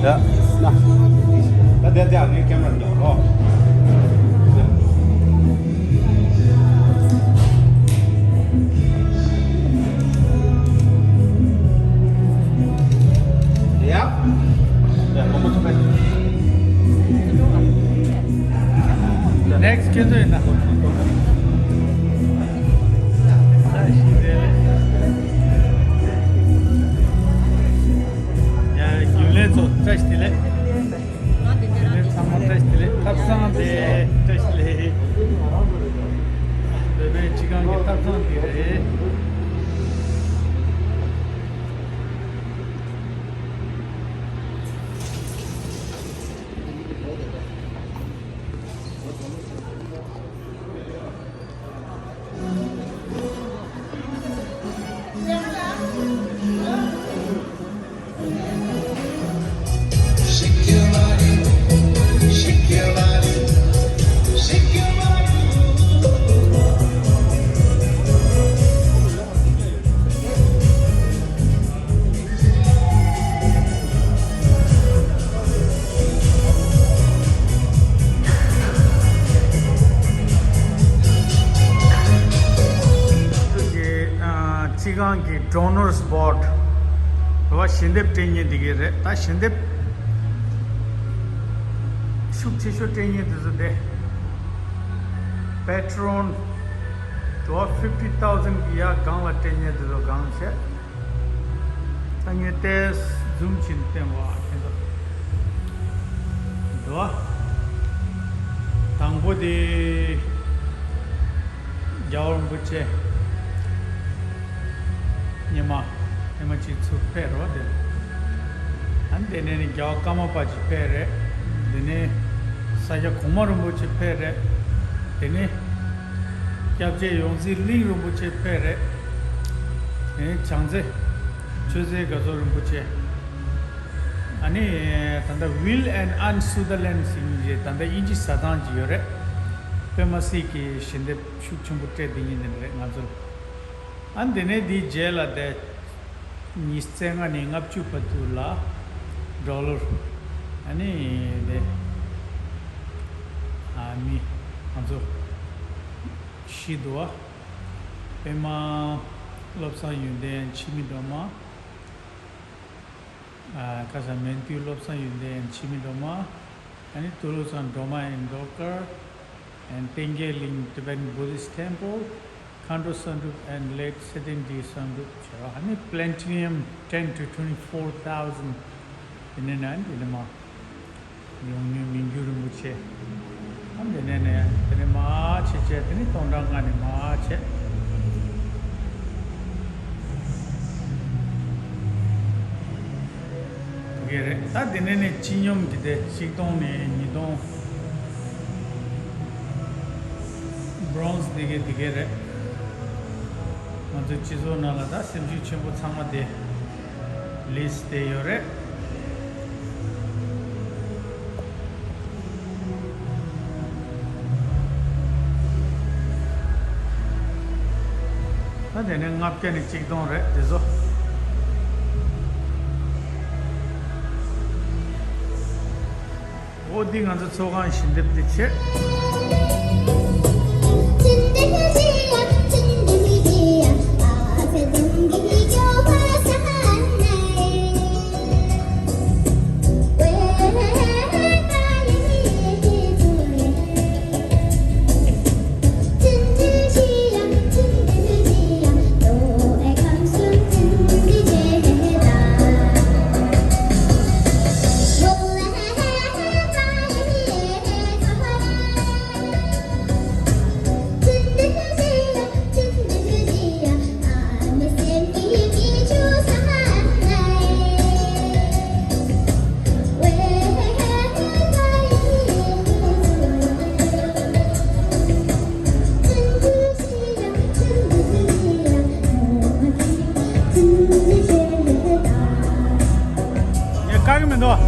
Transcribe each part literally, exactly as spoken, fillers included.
ཡ། ན། ད་དེ་དེ་ཨ་ནི་ཀེམ་ར་འདྲ་རོ། ཡ། ཡ་ལོ་མ་ཐུག་པ། ནེག་སི་ཊི་ཁྱེད་ཚོ་ཡིན་ན། ཡ་རྒྱུན་ལས་ཚོ་བཀྲ་ཤིས་བདེ་ལེགས། རྒྱུན་ལས་ཚང་མ་བཀྲ་ཤིས་བདེ་ལེགས། ཐབ་ཚང་དེ་བཀྲ་ཤིས་བདེ་ལེགས། བོད་པའི་སྤྱི་ཁང་གི་ཐབ་ཚང་དེ་རེད། སྤྱི་ཁང་གི་Donors Board། རེད་བ། ཞལ་འདེབས་སྤྲད་མཁན་འདི་ག་རེད། ད་ཞལ་འདེབས་ཤུགས་ཆེ་ཤོས་སྤྲད་མཁན་དེ་ཚོ་དེ། Patron། རེད་བ། fifty thousand གི་ཡར་སྒང་ལ་སྤྲད་མཁན་དེ་ཚོ་སྒང་བྱས། ད་ངས་ཏོག་ཙམ་ཛུམ་བྱས་ནས་བསྟན་པ་ཁྱེད་ཚོ། འདུག་བ། དང་པོ་དེ་རྒྱལ་བ་རིན་པོ་ཆེ་ཉི་མ་ཉི་མ་གཅིག་ཚུར་ཕེབས་རོགས་དེ། ཨ་ནི་དེ་ནས་ནི་རྒྱལ་བ་ཀརྨ་པ་ཅིག་ཕེབས་རེད། དེ་ནས་ས་སྐྱ་གོང་མ་རིན་པོ་ཆེ་ཕེབས་རེད། དེ་ནས་སྐྱབས་རྗེ་ཡོངས་འཛིན་གླིང་རིན་པོ་ཆེ་ཕེབས་རེད། དེ་ནས་བྱང་རྩེ་ཆོས་རྩེ་དགའ་ཚོར་རིན་པོ་ཆེ། ཨ་ནི་ད་ལྟ་Will and Aunt Sutherland ཟེར་མཁན་ཅིག་ད་ལྟ་དབྱིན་ཇི་ཟ་ཐང་ཅིག་ཡོད་རེད། པད་མ་སིལ་གྱིས་ཞལ་འདེབས་ཤུགས་ཆེན་པོ་སྤྲད་བསྡད་མཁན་དེ་འདྲ་རེད་ང་ཚོར། ཨ་ནི་དེ་ནས་དེའི་རྗེས་ལ་དེ་ཉི་ཤུ་རྩ་ལྔ་ནས་ལྔ་བཅུ་བར་དུ་ལ་ཌོ་ལར། ཨ་ནི་དེ་ཨ་མི་ང་ཚོ་ཤི་འདུག་བ། པད་མ་བློ་བཟང་ཡོན་ཏན་འཆི་མེད་སྒྲོལ་མ། ཨ་ཁ་སང་མན་ཏུའི་བློ་བཟང་ཡོན་ཏན་འཆི་མེད་སྒྲོལ་མ། ཨ་ནི་ཏུ་ལུ་སང་སྒྲོལ་མ་ཨེན་ཌོ་ཀར། and Tengge Ling Tibetan Buddhist Temple, Khandro Sangdrup and late Seten D Sangdrup བྱས་རོགས། ཨ་ནི་platinum ten to twenty-four thousand དེ་ནས་ན་འདི་ནས་མ་ཡོང་ཉུལ་མི་འགྱུར་རིན་པོ་ཆེ། ཨ་འདི་ནས་ནས་དེ་ནས་མ་བྱས་བྱས་དེ་ནས་སྟོང་ཕྲག་ལྔ་ནས་མ་བྱས། དེ་ག་རེད། ད་དེ་ནས་ནས་སྤྱི་སྙོམས་ཀྱི་དེ་གཅིག་སྟོང་ནས་ཉིས་སྟོང་bronze དེ་ག་དེ་ག་རེད། ང་ཚོའི་སྤྱི་ཚོགས་ནང་ལ་ད་སེམས་ཤུགས་ཆེན་པོ་ཚང་མ་དེ་ལིས་དེ་ཡོད་རེད། ད་དེ་ནས་ལྔ་བརྒྱ་ནས་གཅིག་སྟོང་རེད་དེ་ཚོ། འོ་འདི་ང་ཚོ་ཚོགས་ཁང་ཞལ་འདེབས་འདི་བྱས། ངས་བཀག་གི་མི་འདུག་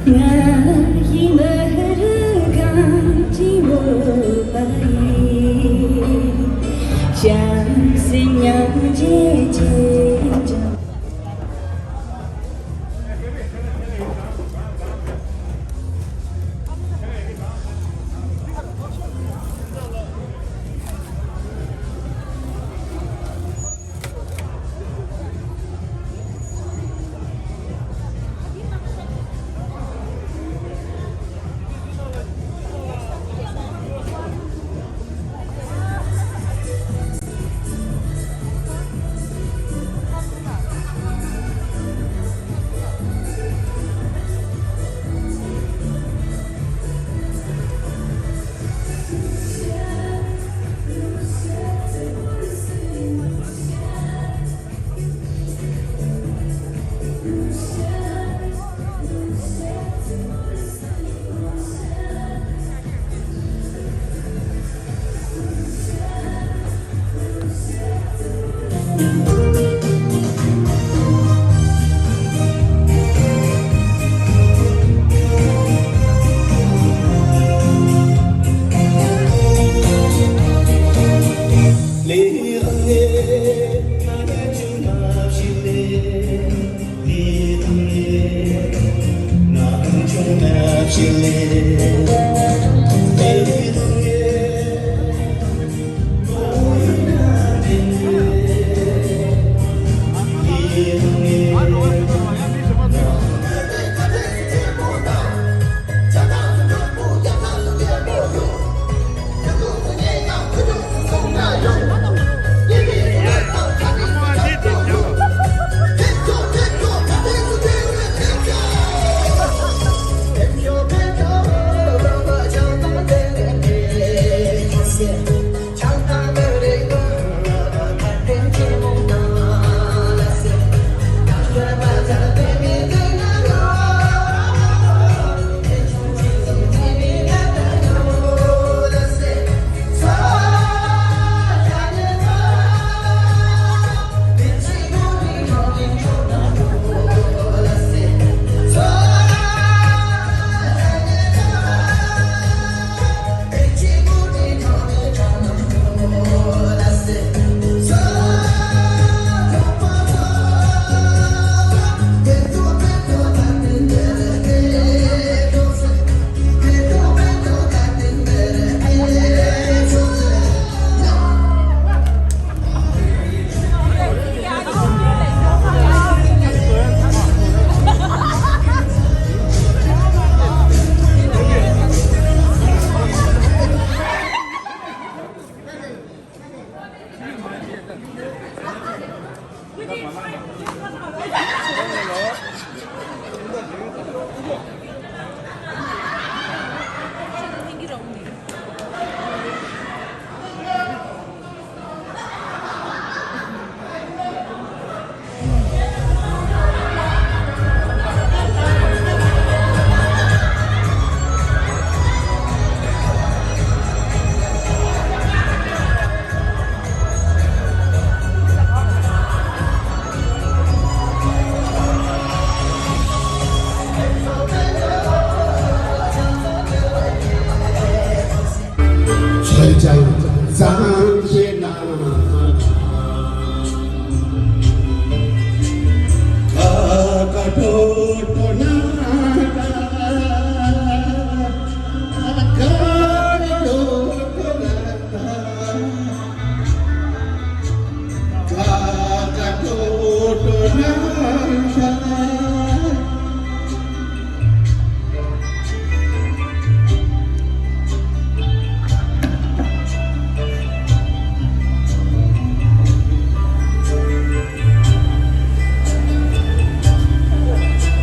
ང་ཡི་མི་རུ་གང་དྲིན་མོ་པ་ཡིན། བྱམས་སེམས་མཉམ་བརྗེ་ཅན།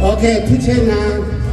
ཨོ་ཁེ། ཐུགས་རྗེ་གནང་།